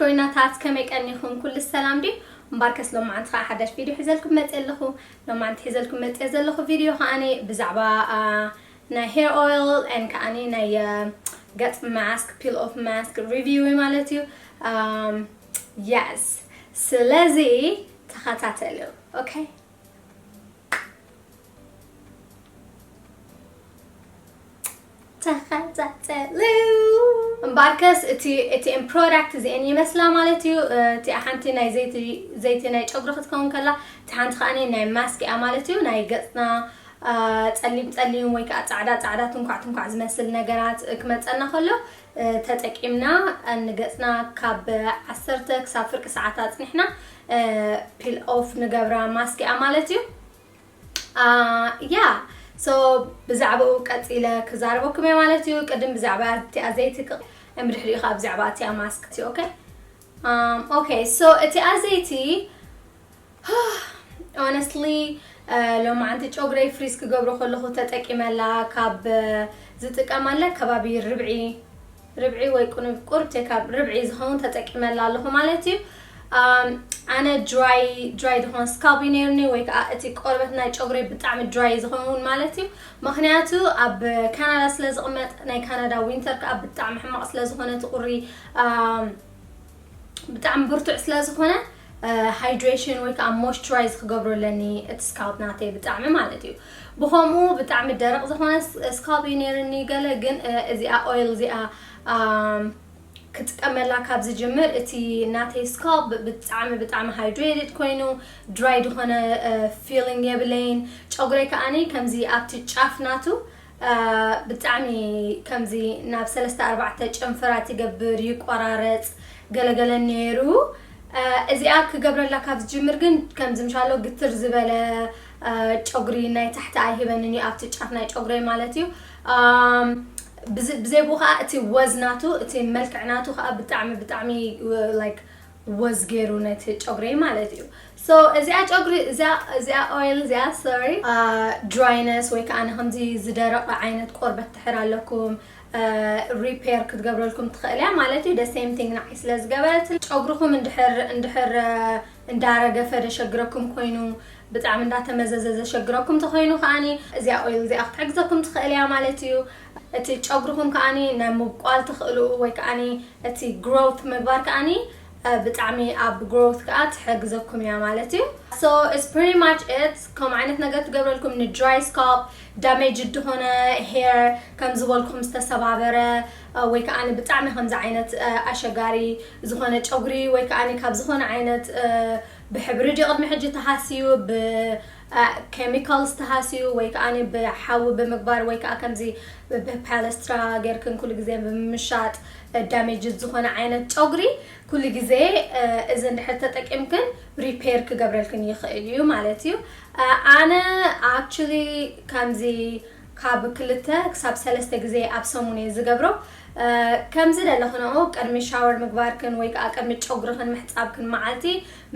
ኮይናታት ከመይ ቀኒኹም? ኩሉ ሰላም ድዩ? እምበርከስ ሎማዓንቲ ከዓ ሓዳሽ ቪድዮ ሒዘልኩም መፅእ ኣለኹ። ሎማዓንቲ ሒዘልኩም መፅእ ዘለኹ ቪድዮ ከዓኒ ብዛዕባ ናይ hair oil and ከዓኒ ናይ ገፅ mask, peel off mask review ማለት እዩ። Yes, ስለዚ ተኸታተሉ። Okay? ተኸታተሉ። እምበኣርከስ እቲ እቲኤን product እዚኤን ይመስላ ማለት እዩ። እቲ ሓንቲ ናይ ዘይቲ ዘይቲ ናይ ጨጉሪ ክትከውን ከላ፣ እቲ ሓንቲ ከኣ ናይ mask እያ ማለት እዩ። ናይ ገጽና ጸሊም ጸሊም ወይ ከዓ ጻዕዳ ጻዕዳ ትንኳዕ ትንኳዕ ዝመስል ነገራት ክመጸና ከሎ ተጠቂምና ንገጽና ካብ ዓሰርተ ክሳብ ፍርቂ ሰዓት ኣጽኒሕና peel off ንገብራ mask እያ ማለት እዩ። Yeah, so ብዛዕባኡ ቀጺለ ክዛረበኩም እየ ማለት እዩ። ቅድም ብዛዕባ እቲኣ ዘይቲ፣ ብድሕሪኡ ከዓ ብዛዕባ እቲኣ mask። Okay? Okay, so እቲኣ ዘይቲ honestly ሎማዓንቲ ጨጉረይ freeze ክገብሮ ከለኹ ተጠቂመላ። ካብ ዝጥቀማለ ከባቢ ርብዒ ርብዒ ወይ ቁሩብ ቁሩብ ቴካብ ርብዒ ዝኸውን ተጠቂመላ ኣለኹ ማለት እዩ። ኣነ dry dry ዝኾነ scalp እዩ ነይሩኒ፣ ወይ ከዓ እቲ ቆርበት ናይ ጨጉረይ ብጣዕሚ dry ዝኸውን ማለት እዩ። ምኽንያቱ ኣብ ካናዳ ስለ ዝቕመጥ፣ ናይ ካናዳ winter ከዓ ብጣዕሚ ሕማቕ ስለ ዝኾነ እቲ ቁሪ ብጣዕሚ ብርቱዕ ስለ ዝኾነ hydration ወይ ከዓ moisturize ክገብሮ ኣለኒ እቲ scalp ናተይ ብጣዕሚ ማለት እዩ። ብኸምኡ ብጣዕሚ ደረቕ ዝኾነ scalp እዩ ነይርኒ ገለ፣ ግን እዚኣ oil እዚኣ ክጥቀመላ ካብ ዝጅምር እቲ ናተይ scalp ብጣዕሚ ብጣዕሚ hydrated ኮይኑ dry ዝኾነ feeling የብለይን። ጨጉረይ ከዓኒ ከምዚ ኣብቲ ጫፍ ናቱ ብጣዕሚ ከምዚ ናብ ሰለስተ ኣርባዕተ ጨንፈራት ይገብር፣ ይቆራረጽ፣ ገለገለ ነይሩ። እዚኣ ክገብረላ ካብ ዝጅምር ግን ከምዚ ምሻሎ ግትር ዝበለ ጨጉሪ ናይ ታሕቲ ኣይህበንን እዩ፣ ኣብቲ ጫፍ ናይ ጨጉረይ ማለት እዩ። ብዘይ ብኡ ከዓ እቲ ወዝ ናቱ፣ እቲ መልክዕ ናቱ ከዓ ብጣዕሚ ብጣዕሚ like ወዝ ገይሩ ነቲ ጨጉረይ ማለት እዩ። So እዚኣ ጨጉሪ እዚኣ እዚኣ oil እዚኣ sorry dryness ወይ ከዓ ከምዚ ዝደረቐ ዓይነት ቆርበት ድሕር ኣለኩም repair ክትገብረልኩም ትኽእል እያ ማለት እዩ። The same thing ንዓይ ስለ ዝገበረት ጨጉርኹም እንድሕር እንድሕር እንዳረገፈ ደሸግረኩም ኮይኑ ብጣዕሚ እንዳተመዘዘ ዘሸግረኩም ተኮይኑ ከዓኒ እዚኣ oil እዚኣ ክትሕግዘኩም ትኽእል እያ ማለት እዩ። እቲ ጨጉርኹም ከዓኒ ናይ ምብቋል ትኽእልኡ ወይ ከዓኒ እቲ growth ምግባር ከዓኒ ብጣዕሚ ኣብ growth ከዓ ትሕግዘኩም እያ ማለት እዩ። So it's pretty much it። ከም ዓይነት ነገር ትገብረልኩም ን dry scalp damage ዝኾነ hair ከም ዝበልኩም ዝተሰባበረ ወይ ከዓ ብጣዕሚ ከምዚ ዓይነት ኣሸጋሪ ዝኾነ ጨጉሪ ወይ ከዓ ካብ ዝኾነ ዓይነት ብሕብሪ ድዩ ቅድሚ ሕጂ ተሃስዩ ብ chemicals ተሃስዩ ወይ ከዓ ብሓዊ ብምግባር ወይ ከዓ ከምዚ ብፓለስትራ ጌርክን ኩሉ ግዜ ብምምሻጥ damage ዝኾነ ዓይነት ጨጉሪ ኩሉ ግዜ እዚ እንድሕር ተጠቂምክን repair ክገብረልክን ይኽእል እዩ ማለት እዩ። ኣነ actually ከምዚ ካብ ክልተ ክሳብ ሰለስተ ግዜ ኣብ ሰሙን እየ ዝገብሮ። ከምዚ ደለኽንኦ ቅድሚ shower ምግባርክን ወይ ከዓ ቅድሚ ጨጉርኽን ምሕፃብክን መዓልቲ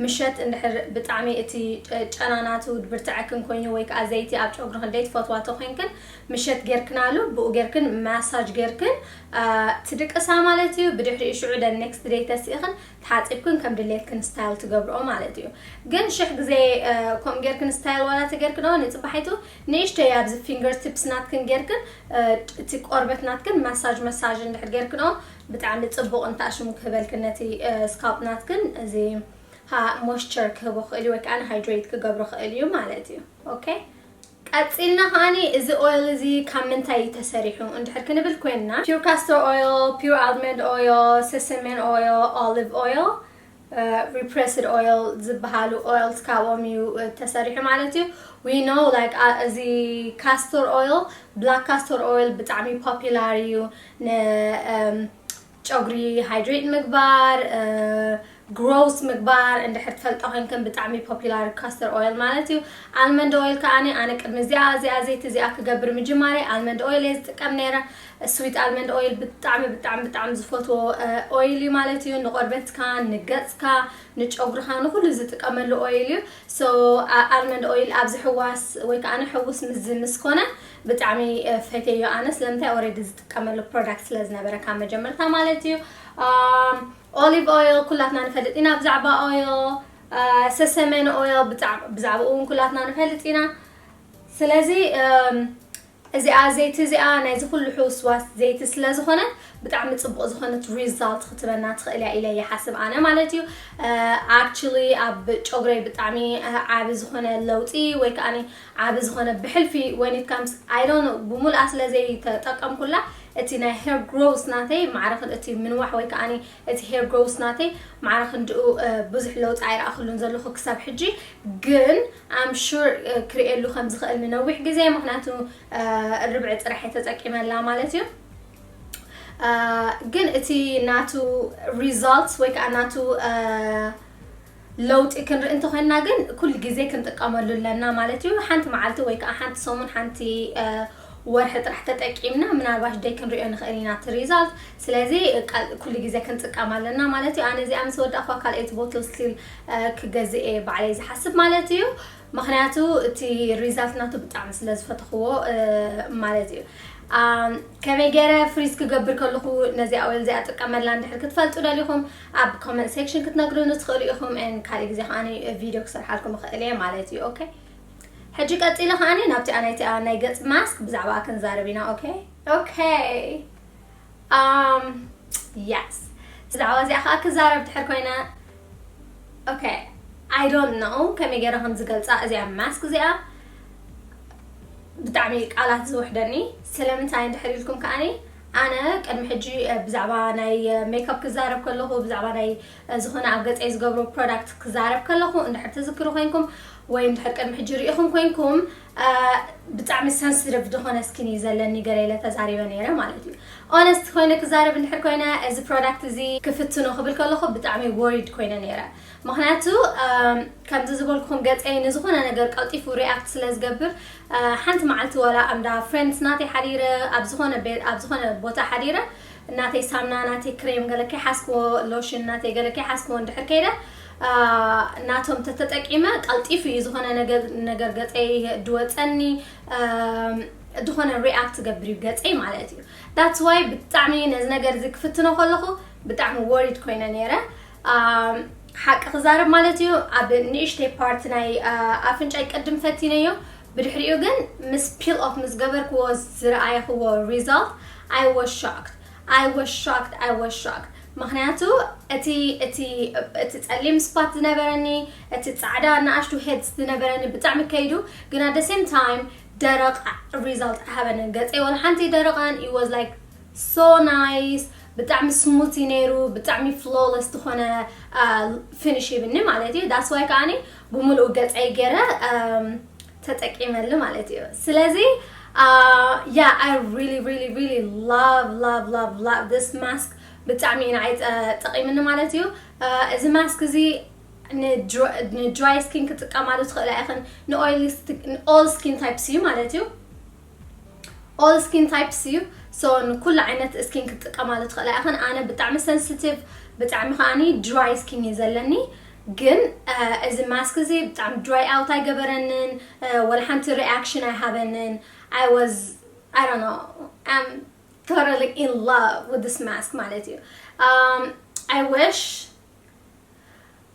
ምሸት እንድሕር ብጣዕሚ እቲ ጨናናቱ ብርትዐክን ኮይኑ ወይ ከዓ ዘይቲ ኣብ ጨጉርኽን ደይትፈትዋ ተኮይንክን ምሸት ጌርክናሉ ብኡ ጌርክን massage ጌርክን ትድቅሳ ማለት እዩ። ብድሕሪኡ ሽዑ the next day ተሲእኽን ተሓፂብክን ከም ድሌትክን style ትገብርኦ ማለት እዩ። ግን ሽሕ ግዜ ከምኡ ጌርክን style ዋላ ተጌርክንኦ ንፅባሒቱ ንእሽተይ ኣብዚ finger tips ናትክን ጌርክን እቲ ቆርበት ናትክን massage massage እንድሕር ጌርክንኦ ብጣዕሚ ፅቡቕ እንታሽሙ ክህበልክን ነቲ scalp ናትክን እዚ moisture ክህቦ ክእል እዩ ወይ ከዓ hydrate ክገብሮ ክእል እዩ ማለት እዩ። Okay? ቀፂልና ከዓኒ እዚ oil እዚ ካብ ምንታይ እዩ ተሰሪሑ እንድሕር ክንብል ኮይንና pure castor oil, pure almond oil, sesame oil, olive oil, repressed oil ዝበሃሉ oils ካብኦም እዩ ተሰሪሑ ማለት እዩ። We know like እዚ castor oil, black castor oil ብጣዕሚ popular እዩ ን ጨጉሪ hydrate ምግባር growth ምግባር እንድሕር ትፈልጣ ኮይንክን ብጣዕሚ popular castor oil ማለት እዩ። Almond oil ከዓኒ ኣነ ቅድሚ እዚኣ እዚኣ ዘይቲ እዚኣ ክገብር ምጅማረይ almond oil እየ ዝጥቀም ነይረ። Sweet almond oil ብጣዕሚ ብጣዕሚ ብጣዕሚ ዝፈትዎ oil እዩ ማለት እዩ። ንቆርበትካ፣ ንገፅካ፣ ንጨጉርካ ንኩሉ ዝጥቀመሉ oil እዩ። So almond oil ኣብዚ ሕዋስ ወይ ከዓ ሕውስ ምዚ ምስ ኮነ ብጣዕሚ ፈትየዮ ኣነ ስለምንታይ already ዝጥቀመሉ product ስለ ዝነበረ ካብ መጀመርታ ማለት እዩ። Olive oil ኩላትና ንፈልጥ ኢና ብዛዕባ oil። Sesame oil ብዛዕባኡ እውን ኩላትና ንፈልጥ ኢና። ስለዚ እዚኣ ዘይቲ እዚኣ ናይዚ ኩሉ ሕውስዋስ ዘይቲ ስለ ዝኾነት ብጣዕሚ ፅቡቕ ዝኾነት result ክትበና ትኽእል እያ ኢለ ይሓስብ ኣነ ማለት እዩ። Actually ኣብ ጨጉረይ ብጣዕሚ ዓቢ ዝኾነ ለውጢ ወይ ከዓ ዓቢ ዝኾነ ብሕልፊ when it comes I don't know ብሙልኣ ስለ ዘይተጠቀምኩላ እቲ ናይ hair growth ናተይ ማዕረ እቲ ምንዋሕ ወይ ከዓ እቲ hair growth ናተይ ማዕረ ክንድኡ ብዙሕ ለውጢ ኣይረኣኹሉን ዘለኹ ክሳብ ሕጂ። ግን I'm sure ክርእየሉ ከም ዝኽእል ንነዊሕ ግዜ ምክንያቱ ርብዒ ጥራሕ ተጠቂመላ ማለት እዩ። ግን እቲ ናቱ result ወይ ከዓ ናቱ ለውጢ ክንርኢ እንተኮይንና ግን ኩሉ ግዜ ክንጥቀመሉ ኣለና ማለት እዩ። ሓንቲ መዓልቲ ወይ ከዓ ሓንቲ ሰሙን ሓንቲ ወርሒ ጥራሕ ተጠቂምና ምናልባሽ ደይ ክንሪኦ ንኽእል ኢና እቲ result። ስለዚ ኩሉ ግዜ ክንጥቀም ኣለና ማለት እዩ። ኣነ እዚኣ ምስ ወዳእኳ ካልኣይቲ bottle still ክገዝእ እየ ባዕለይ ዝሓስብ ማለት እዩ። ምክንያቱ እቲ result ናቱ ብጣዕሚ ስለ ዝፈተኽዎ ማለት እዩ። ከመይ ገይረ freeze ክገብር ከለኹ ነዚኣ oil እዚኣ ጥቀመላ እንድሕር ክትፈልጡ ደሊኹም ኣብ comment section ክትነግሩኒ ትኽእሉ ኢኹም። ን ካልእ ግዜ ከዓ video ክሰርሓልኩም እኽእል እየ ማለት እዩ። ኦኬ፣ ሕጂ ቀፂለ ከዓ ናብቲኣ ናይቲኣ ናይ ገፅ mask ብዛዕባ ክንዛረብ ኢና። ኦኬ ኦኬ yes ብዛዕባ እዚኣ ከዓ ክዛረብ ድሕር ኮይነ okay I don't know ከመይ ገይረ ከም ዝገልፃ እዚኣ mask እዚኣ ብጣዕሚ ቃላት ዝውሕደኒ። ስለምንታይ እንድሕር ኢልኩም ከዓኒ ኣነ ቅድሚ ሕጂ ብዛዕባ ናይ makeup ክዛረብ ከለኹ ብዛዕባ ናይ ዝኾነ ኣብ ገፀይ ዝገብሮ product ክዛረብ ከለኹ እንድሕር ትዝክሩ ኮይንኩም ወይ እንድሕር ቅድሚ ሕጂ ርኢኹም ኮይንኩም ብጣዕሚ sensitive ዝኾነ skin እዩ ዘለኒ ገለ ኢለ ተዛሪበ ነይረ ማለት እዩ። Honest ኮይነ ክዛረብ እንድሕር ኮይነ እዚ product እዚ ክፍትኖ ክብል ከለኹ ብጣዕሚ worried ኮይነ ነይረ። ምክንያቱ ከምዚ ዝበልኩኹም ገፀይ ንዝኾነ ነገር ቀልጢፉ react ስለ ዝገብር ሓንቲ መዓልቲ ዋላ ኣምዳ friends ናተይ ሓዲረ ኣብ ዝኾነ ቤት ኣብ ዝኾነ ቦታ ሓዲረ ናተይ ሳምና ናተይ ክሬም ገለ ከይሓዝክዎ lotion ናተይ ገለ ከይሓዝክዎ እንድሕር ከይደ ናቶም ተተጠቂመ ቀልጢፉ እዩ ዝኾነ ነገር ነገር ገፀይ ድወፀኒ ዝኾነ react ገብር እዩ ገፀይ ማለት እዩ። That's why ብጣዕሚ ነዚ ነገር እዚ ክፍትኖ ከለኹ ብጣዕሚ worried ኮይነ ነይረ። ሓቂ ክዛረብ ማለት እዩ ኣብ ንእሽተይ part ናይ ኣፍንጫይ ቅድም ፈቲነዮ ብድሕሪኡ ግን ምስ peel off ምስ ገበርክዎ ዝረኣየኽዎ result I was shocked I was shocked I was shocked ምክንያቱ እቲ እቲ እቲ ፀሊም spot ዝነበረኒ እቲ ፃዕዳ ንኣሽቱ heads ዝነበረኒ ብጣዕሚ ከይዱ ግን at the same time ደረቕ result ኣይሃበንን ገፀይ ወላ ሓንቲ ደረቐን it was like so nice ብጣዕሚ smooth እዩ ነይሩ ብጣዕሚ flawless ዝኾነ finish ሂብኒ ማለት እዩ። That's why ከዓኒ ብምልኡ ገፀይ ገይረ ተጠቂመሉ ማለት እዩ። ስለዚ yeah I really really really love love love love this mask ብጣዕሚ እዩ ንዓይ ጠቂምኒ ማለት እዩ። እዚ mask እዚ ን dry skin ክትጥቀማሉ ትኽእላ ኢኽን ን all skin types እዩ ማለት እዩ። All skin types እዩ so ንኩሉ ዓይነት skin ክትጥቀማሉ ትኽእላ ኢኽን። ኣነ ብጣዕሚ sensitive ብጣዕሚ ከዓኒ dry skin እዩ ዘለኒ ግን እዚ mask እዚ ብጣዕሚ dry out ኣይገበረንን ወላ ሓንቲ reaction ኣይሃበንን። I was I don't know I'm totally in love with this mask ማለት እዩ። I wish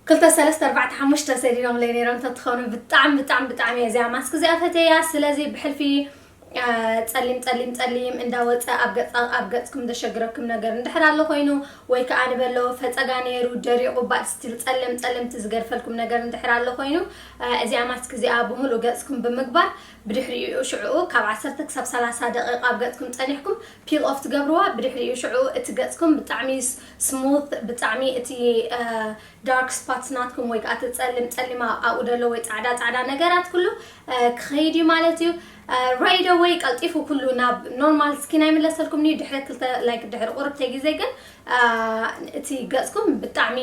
ክልተ ሰለስተ ኣርባዕተ ሓሙሽተ ሰዲዶምለይ ነይሮም እንተትኾኑ ብጣዕሚ ብጣዕሚ ብጣዕሚ እየ እዚኣ mask እዚኣ ፈተያ። ስለዚ ብሕልፊ ፀሊም ፀሊም ፀሊም እንዳወፀ ኣብ ገፅኩም ዘሸግረኩም ነገር እንድሕር ኣሎ ኮይኑ ወይ ከዓ ንበሎ ፈፀጋ ነይሩ ደሪቑ but still ፀለም ፀለምቲ ዝገድፈልኩም ነገር እንድሕር ኣሎ ኮይኑ እዚኣ mask እዚኣ ብምሉእ ገፅኩም ብምግባር ብድሕሪኡ ሽዕኡ ካብ ዓሰርተ ክሳብ ሰላሳ ደቂቃ ኣብ ገፅኩም ፀኒሕኩም peel off ትገብርዋ። ብድሕሪኡ ሽዑ እቲ ገፅኩም ብጣዕሚ smooth ብጣዕሚ እቲ dark spots ናትኩም ወይ ከዓ እቲ ፀልም ፀሊም ኣብኡ ደሎ ወይ ፃዕዳ ፃዕዳ ነገራት ኩሉ ክኸይድ እዩ ማለት እዩ። Right away ቀልጢፉ ኩሉ ናብ normal skin ኣይምለሰልኩም እዩ ድሕሪ ክልተ like ድሕሪ ቁርብተይ ግዜ ግን እቲ ገፅኩም ብጣዕሚ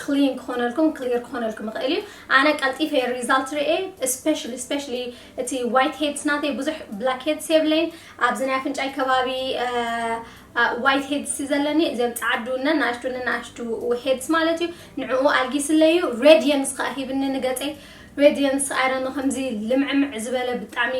clean ክኾነልኩም clear ክኾነልኩም ይኽእል እዩ። ኣነ ቀልጢፈ result ርኤ especially especially እቲ white heads ናተይ ብዙሕ black heads የብለይን። ኣብዚ ናይ ኣፍንጫይ ከባቢ white heads ዘለኒ እዚኦም ፃዓዱ ነናእሽቱ ነናእሽቱ heads ማለት እዩ። ንዕኡ ኣልጊስለዩ radiance ከዓ ሂብኒ ንገፀይ። Radiance I don't know ከምዚ ልምዕምዕ ዝበለ ብጣዕሚ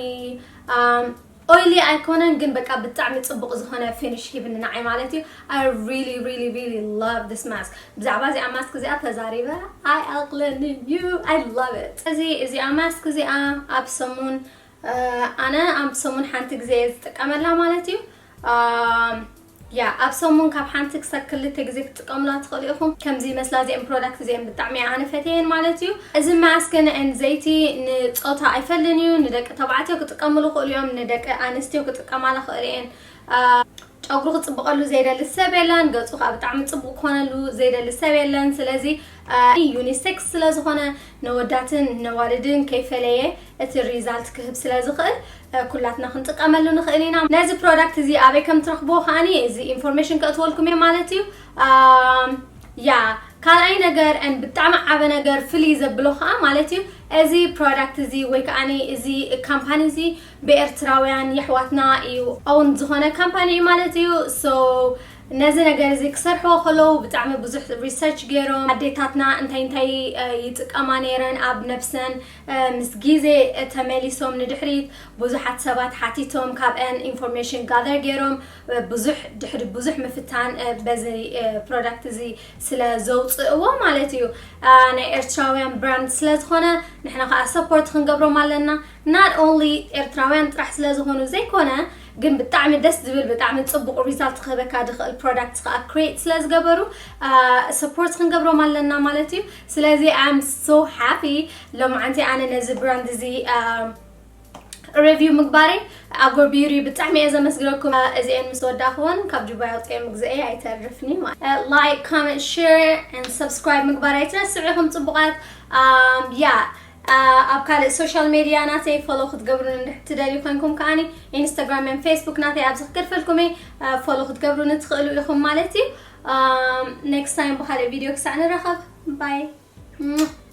Oily ኣይኮነን ግን በቃ ብጣዕሚ ጽቡቕ ዝኾነ finish ሂብኒ ንዓይ ማለት እዩ። I really really really love this mask። ብዛዕባ እዚኣ mask እዚኣ ተዛሪበ ኣይኣቕለንን እዩ። I love it። እዚ እዚኣ mask እዚኣ ኣብ ሰሙን ኣነ ኣብ ሰሙን ሓንቲ ግዜ እየ ዝጥቀመላ ማለት እዩ። ያ ኣብ ሰሙን ካብ ሓንቲ ክሳብ ክልተ ግዜ ክትጥቀሙላ ትኽእሉ ኢኹም። ከምዚ ይመስላ እዚአን product እዚአን ብጣዕሚ ኣነ ፈትየን ማለት እዩ። እዚ mask ን ዘይቲ ንፆታ ኣይፈልን እዩ። ንደቂ ተባዕትዮ ክጥቀምሉ ይኽእሉ እዮም፣ ንደቂ ኣንስትዮ ክጥቀማላ ይኽእሉ እየን። ጨጉሩ ክፅብቐሉ ዘይደሊ ሰብ የለን፣ ገፁ ከዓ ብጣዕሚ ፅቡቅ ክኾነሉ ዘይደሊ ሰብ የለን። ስለዚ unisex ስለ ዝኾነ ነወዳትን ነዋልድን ከይፈለየ እቲ result ክህብ ስለ ዝኽእል ኩላትና ክንጥቀመሉ ንኽእል ኢና። ነዚ product እዚ ኣበይ ከም ትረኽብዎ ከዓኒ እዚ information ከእትወልኩም እየ ማለት እዩ። ያ ካልኣይ ነገር ን ብጣዕሚ ዓበ ነገር ፍልይ ዘብሎ ከዓ ማለት እዩ እዚ product እዚ ወይ ከዓኒ እዚ company እዚ ብኤርትራውያን የሕዋትና እዩ owned ዝኾነ company እዩ ማለት እዩ። So ነዚ ነገር እዚ ክሰርሕዎ ከለዉ ብጣዕሚ ብዙሕ research ገይሮም ኣዴታትና እንታይ እንታይ ይጥቀማ ነይረን ኣብ ነብሰን ምስ ግዜ ተመሊሶም ንድሕሪት ብዙሓት ሰባት ሓቲቶም ካብአን information gather ገይሮም ብዙሕ ድሕሪ ብዙሕ ምፍታን በዚ product እዚ ስለ ዘውፅእዎ ማለት እዩ። ናይ ኤርትራውያን brand ስለ ዝኾነ ንሕና ከዓ support ክንገብሮም ኣለና። Not only ኤርትራውያን ጥራሕ ስለ ዝኾኑ ዘይኮነ ግን ብጣዕሚ ደስ ዝብል ብጣዕሚ ፅቡቅ result ክህበካ ዝኽእል product ከዓ create ስለ ዝገበሩ support ክንገብሮም ኣለና ማለት እዩ። ስለዚ I'm so happy ሎማዓንቲ ኣነ ነዚ brand እዚ review ምግባረይ ኣጎር ቢዩሪ ብጣዕሚ እየ ዘመስግነኩም። እዚአን ምስ ወዳእክወን ካብ ጁባይ ኣውፅኤ ምግዝኤ ኣይተርፍኒ ማለት። Like, comment, share and subscribe ምግባር ኣይትረስዑ ኢኹም ፅቡቃት። ያ ኣብ ካልእ social media ናተይ follow ክትገብሩኒ እንድሕር ትደልዩ ኮይንኩም ከዓኒ Instagram ን Facebook ናተይ ኣብዚ ክገድፈልኩም እየ follow ክትገብሩኒ ትኽእሉ ኢኹም ማለት እዩ። Next time ብካልእ video ክሳዕ ንራኸብ bye።